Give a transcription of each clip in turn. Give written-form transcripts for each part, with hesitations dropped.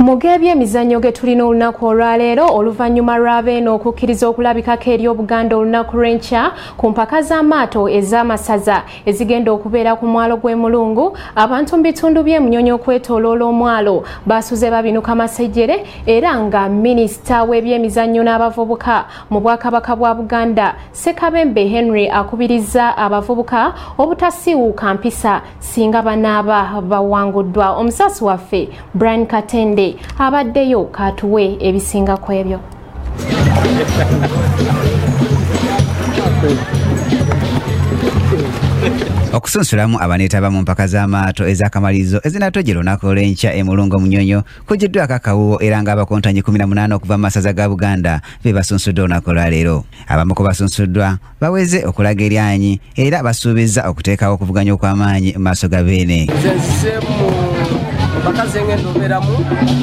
Mu g'ebyemizannyo ge tulina olunaku olwaleero, oluvannyuma lw'abeeno okukkiriza okulabikako eri Obuganda olunaku lw'enkya ku mpaka z'amaato ez'amasaza ezigenda okubeera ku mwalo gw'e Mulungu, abantu mu bitundu by'e Munyonyo okwetooloola omwalo basuze babinuka masejjere, era nga minisita w'ebyemizannyo n'abavubuka mu Bwakabaka bwa Buganda Ssekabembe Henry akubirizza abavubuka obutasiiwuuka mpisa singa banaaba bawanguddwa. Omusasi waffe Brian Katende abaddeyo katuwe ebisinga ku ebyo. Okusunsulamu abaneetaba mu mpaka z'amaato ez'akamalirizo ezinatojera olunaku olw'enkya e Mulungu Munyonyo kugiddwako akawuwo, era ng'abakontanyi 18 okuva mu masaza ga Buganda be basunsuddwa olunaku olwaleero. Abamu ku basunsuddwa baweze okulaga eryanyi era basuubizza okuteekawo okuvuganya okw'amaanyi mu maaso ga Beene. Nze nzize mu mpaka zengenda obeeramu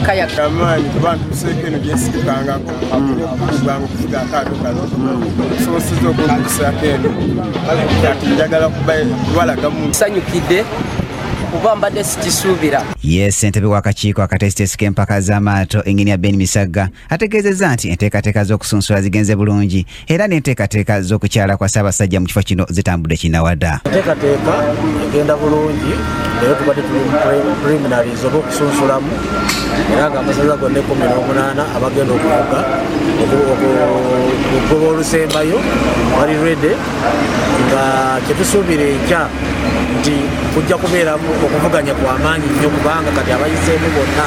kayak. Amaanyi kuba ntuuseeko eno gyensitukangako okuganga okuvuga akaato kano nsobosezza okuntuusaako eno, kati njagala kubalagamu. Nsanyukidde kuba mbadde sikisuubira. Ye ssentebe w'akakiiko akateesiteesi k'empaka z'amaato Engineer Ben Misagga ategeezezza nti enteekateeka z'okusunsula zigenze bulungi era n'enteekateeka z'okukyala kwa Ssaabasajja mu kifo kino zitambudde kinnawadda. Enteekateeka egenda bulungi, leero tubadde tuli mu preliminaries oba okusunsulamu, era nga amasaza gonna 18 abagenda okuvuga okugoba olusembayo bali ready, nga kyetusuubira enkya nti kujja kubeeramu okuvuganya kwa maanyi nnyo, kubanga kati abayiseemu bonna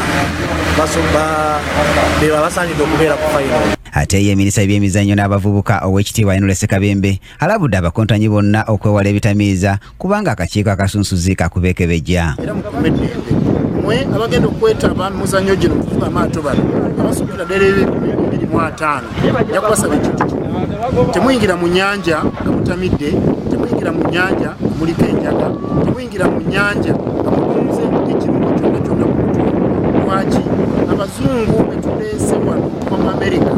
be basaanidde okubeera ku final. Ate ye minisita w'ebyemizannyo n'abavubuka Oweekitiibwa Henry Ssekabembe alabudde abakontanyi bonna okwewala ebitamiiza kubanga akakiiko akasunsuzi kakubeekebejja. Era mukume eddembe mwe abagenda okwetaba mu muzannyo gino okuvuga amaato bano abasukira ddala 250, nja kubasaba ekintu kimu: temuyingira mu nnyanja nga mutamidde, temuyingira mu nnyanja nga muliko enjaga, temuyingira mu nnyanja nga mulunze ekirungo kyonna kyonna ku mutwe. Lwaki? Abazungu betuleese wano okuva mu Amerika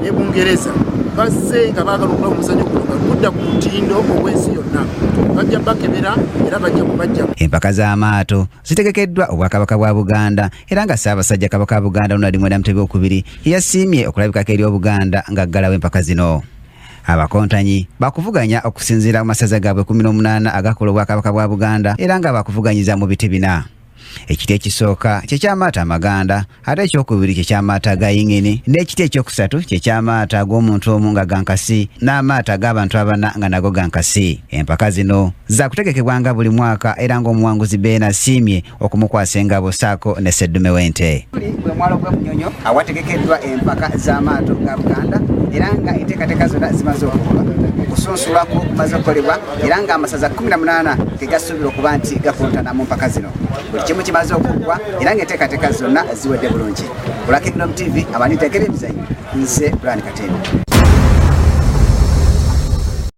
ne Bungereza bazze nga baagala okulaba omuzannyo guno nga gudda ku mutindo ogw'ensi yonna. Bajja bakebera era bajja kubajja. Empaka z'amaato zitegekeddwa Obwakabaka bwa Buganda, era nga Ssaabasajja Kabaka wa Buganda Ronald Muwenda Mutebi II yasiimye okulabikako eri Obuganda ng'aggalawo empaka zino. Abakontanyi bakuvuganya okusinziira mu masaza gaabwe 18 agakola Obwakabaka bwa Buganda, era nga bakuvuganyiza mu biti bina. Ekiti ekisooka kye ky'amaato amaganda, ate ekyokubiri kye ky'amaato aga yingini, n'ekiti ekyokusatu kye ky'amaato ag'omuntu omu nga gankasi, n'amaato ag'abantu abana nga nago gankasi. Empaka zino zakutegekebwanga buli mwaka, era ng'omuwanguzi Beene asiimye okumukwasa engabo ssaako ne sseddume w'ente. Gwe mwalo gw'e Munyonyo awategekeddwa empaka z'amaato ga Buganda, era nga enteekateeka zonna zimaze okukolwa, okusunsulako kumaze okukolebwa, era ng'amasaza 18 ge gasuubirwa okuba nti gakontana mu mpaka zino. Buli kimu kimaze okuggwa era ng'enteekateeka zonna ziwedde bulungi. Olwa Kingdom TV abaniteekera emizannyo, nze Brian Katende.